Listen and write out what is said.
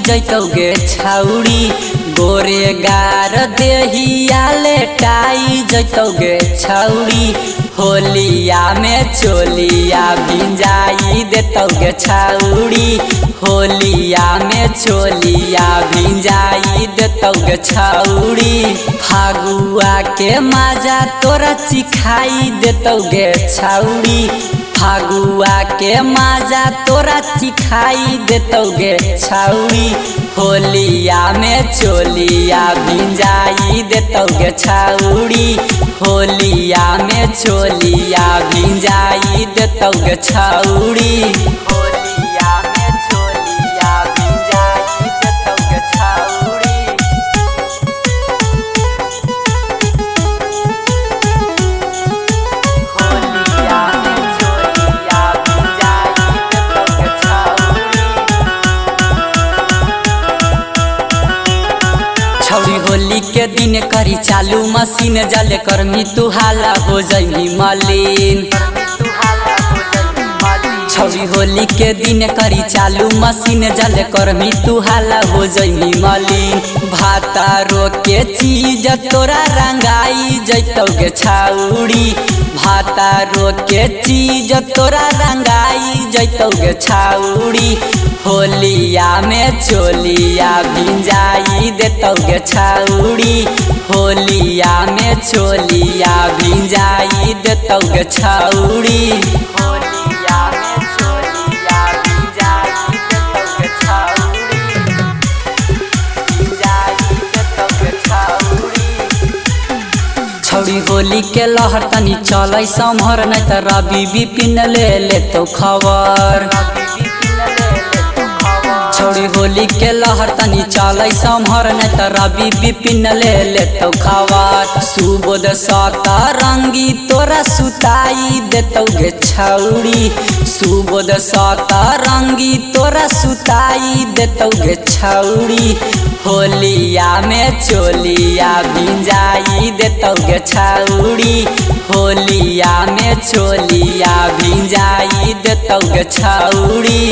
जैतौ गे छौड़ी। गोरे गार देहिया लेटाई जैतौ गे छौड़ी। होलिया में चोलिया भिंजाई देतौ गे छौड़ी। होलिया में चोलिया भिंजाई देतौ गे छौड़ी। फागुआ के मजा तोरा चिखाई देतौ गे छौड़ी। फागुआ के मजा तोरा चिखाई देतौ गे छौड़ी। होलिया में चोलिया भिंजाई देतौ गे छौड़ी। होलिया में चोलिया भिंजाई देतौ गे छौड़ी। होलिया में चोलिया भिंजाई देतौ गे छौड़ी। होलिया में चोलिया भिंजाई देतौ गे छौड़ी। छौड़ी होली के दिन करी चालू मशीन, जल कर्मी तू हाला हो जइमी मलिन। छौड़ी होली के दिन करी चालू मशीन, जल कर्मी तू हाला हो जइमी मलिन। भातारो के चीज तोरा रंगाई जैतौ गे छौड़ी। भातारो के चीज तोरा रंगाई जैतौ गे छौड़ी। होलिया में चोलिया भिंजाई देतौ गे छौड़ी। होलिया में चोलिया भिंजाई देतौ गे छौड़ी। होलिया में चोलिया भिंजाई देतौ गे छौड़ी। भिंजाई देतौ गे छौड़ी। छौड़ी होली के लहर तनी चलै सम्हर, नहीं त रवि विपिन ले लेतौ खबर। छौड़ी होली के लहर तनी चलै सम्हर, नहीं त रवि विपिन ले लेतौ खबर। सुबोध सतरंगी तोरा सुताई देतौ गे छौड़ी। सुबोध सतरंगी तोरा सुताई देतौ गे छौड़ी। होलिया में चोलिया भिंजाई देतौ गे छौड़ी। होलिया में चोलिया भिंजाई देतौ गे छौड़ी।